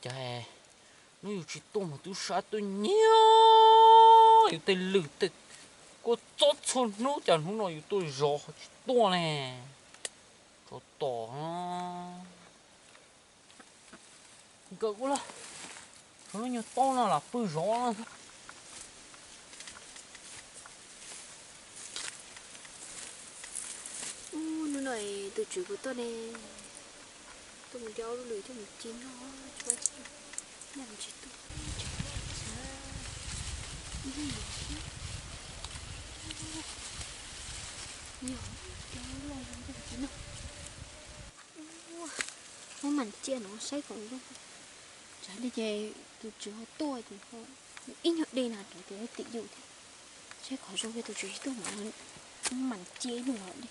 Cas hnub yus tsis tuaj mas tub sab tuaj nyiag yus tej lwm tej kua txob txhua hnub, cas hnub no yus tuaj zov ho tsis tuaj ne? Tsov tom. Nkawd ua lawm, tshuav lub nyuag taub no lam pw zov. Ub, hnub no tus tswv kuv tuaj ne, tuaj mus de ob lub lwm coj mus ci noj, tsis pab tsis noj, noj tsis tuaj. Yog, de lub loj zoo coj mus ci noj. Muab mas cia no saib kom zoo. Tsam li ces tus tswv ho tuaj ces ho ib nyuag de na rov tias tim yus thiab. Saib kom zoo, yog tus tswv tsis tuaj mas mam cia ib nyuag los de.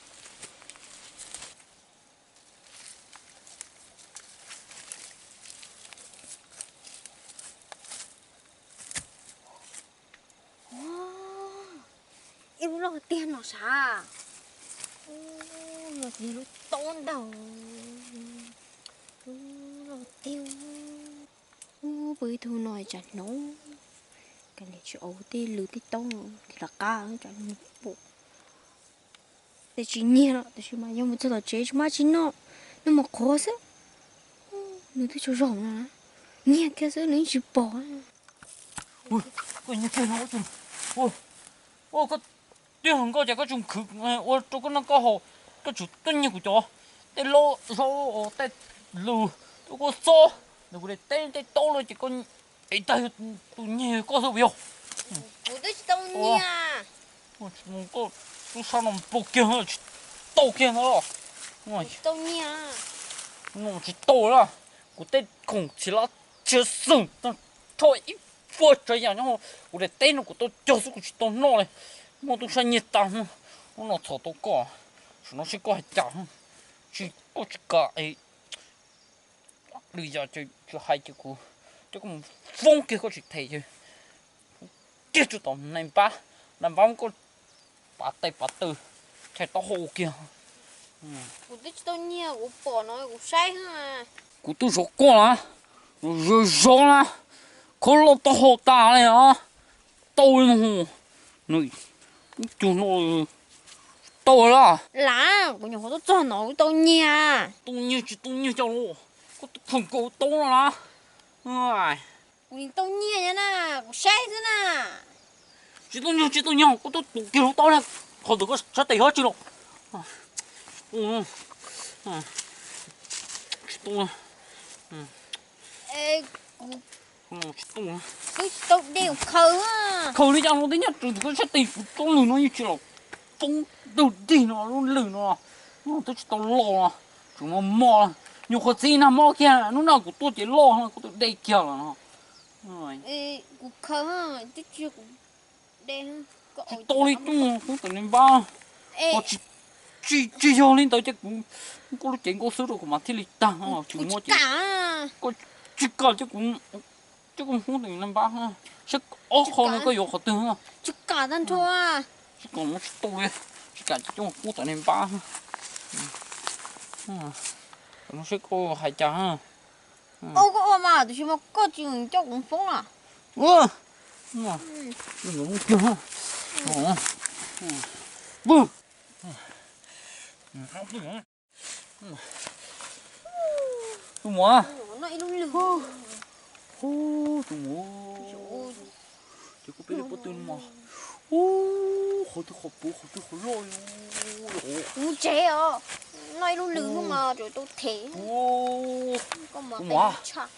Ib lub loj tiag no sav. Ub, loj tiag lub taub ntau. Ub, pw ib tug no tsam hnov, kav liam tsis aus tej lwm tej taub tim lawv qab tsam nws pom. Tej tsis nyiag los tab sis mas yog mus txog tom tsev tsis muaj dab tsi noj, noj mov qhuav xwb. Nws twb tsaug zog no, nyiag kiag xwb nws yeej tsis pom. Koj nyiag kiag no, koj tiag hluas nkauj ces koj tsis khwv ua rau koj noj koj haus, koj tseem tuaj nyiag kuv cov tej lauj zaub tej lwm, tej kua txob, nws kuv daim teb tej taub los ces koj ev tag tus nyiag koj xwb puas yog? Kuv twb tsis tau nyiag. Koj tub sab no pog kiag tsis tau kiag ntag los. Tsis tau nyiag. Tsis tau la, kuv tej khoom txhia lab txhia xwm tag nrho ib puas tsav yam nyob kuv daim teb no kuv tau cog xwb kuv tsis tau noj li. Muaj tub sab nyiag tas, hnub no txhom tau koj, tam no seb koj hais cas, tsis koj tsis kam es lwm yam ces tsis hais ces kuv coj koj mus foob kiag koj tsis them ces kiag rau tom nais npab, nais npab muab koj pav tes pav taw, chaws taub hau kiag. Kuv twb tsis tau nyiag, kuv pom no kuv saib. Kuv twb zov koj na, zov zov na, khaub loj taub hau tas li os, tau li no, nws cug no tau la. Lam, kuv nyuam qhuav tuaj txog no kuv tau nyiag. Tau nyiag tsis tau nyiag cas los, koj twb khoom kaus tau no na. Kuv tau nyiag na, kuv saib xwb na. Tsis tau nyiag tsis tau nyiag, koj twb tus kiag lub taub na, qhov ntawd koj sab tes yog tsi los? Tsis tau, tsis tau. Twb tsis tau de khaws. Khaws li cas no twb nyob rau ntawm koj sab tes, kuv tau lwm no yeej tsis los poob dug dig no lub lwm no. Twb tsis tau los, tseem mos mos, nyuam qhuav txiv nag hmo kiag, hnub no kuv tuaj ces loj no kuv twb de kiag los no. Kuv khaws, twb tsis, kuv de. Tsis tau li, koj mus hoob tam nws npab. Tsis, tsis yog li ntawd ces kuv muab koj lub cev nkauj xwb rau kuv mas thiaj li tag no, tsis muaj ces koj tsis kam ces kuv coj koj mus hoob tam nws npab, saib ob qho no koj yuav qhov twg. Tsis kam tag nrho. Tsis kam, tsis tau li, tsis kam ces coj mus hoob tam nws npab. Tam no seb koj hais cas. Ua koj ua mas, tiam sis mas koj tsis coj kuv foob na. Tus muam, tus muam, ces koj peb li pob tw no mas, qhov twg qhov puv qhov twg qhov loj. Kuv tsev os, noj ib lub lwm xwb mas tseem tau them. Koj mas tus muam, tshaj,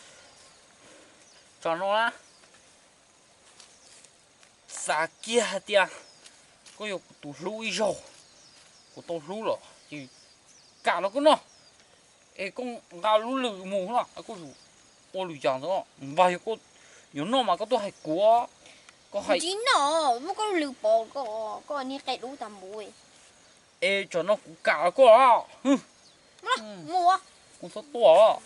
tsam no na, xav kiag hais tias koj yog kuv tus hlub ib zaug, kuv tau hlub los ces kam los koj noj, es koj nqa lub lwm mus na, koj yuav ua lwm yam ntawd, npag yog koj yuav noj mas koj tuaj hais kuv. Koj hais tsis noj, muab koj lub lwm pov, koj niag qe dub tas npaum. Es tsam no kuv kam los koj. Mus, kuv txhob tuaj.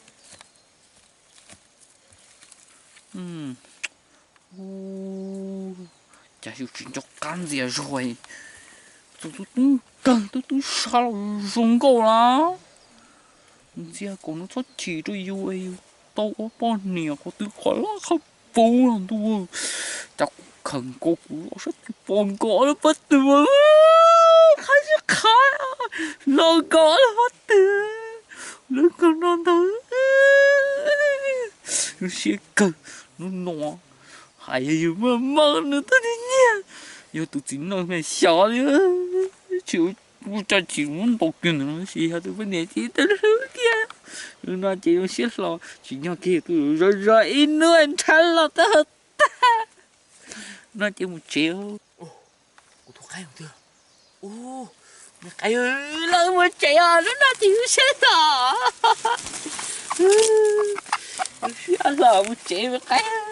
Cas yus tsis nco qab ntxias zog, txog tub tub kawg tub tub sab los zoo nkauj na, ntxias kom nws txhob chim rau yus, yus tau ua poj niam qhov twg qhov loj qhov puv ntuj. Cas kuv khaws nkaus kuv los sab tis pos nkos lawv pob tw, qhov tsis qhov los nkos lawv pob tw, lawv nkos no ntag. Zoo siab kawg, hnub no hais yog yus maj mam nws twb nyiag, yog tus txiv neej me xyov li, tsis ua tsis muab ntaus kiag ntawd no sis yog tus poj niam ces twb hlub tiag. Hnub no ces zoo siab hlo, tsis nyob kiag tus zov zov ib hnub nrhav los tag tag. No ces mus tsev. Kuv tus qaib tiag, me qaib, los mus tsev os, hnub no ces zoo siab hlo, zoo siab hlo mus tsev me qaib.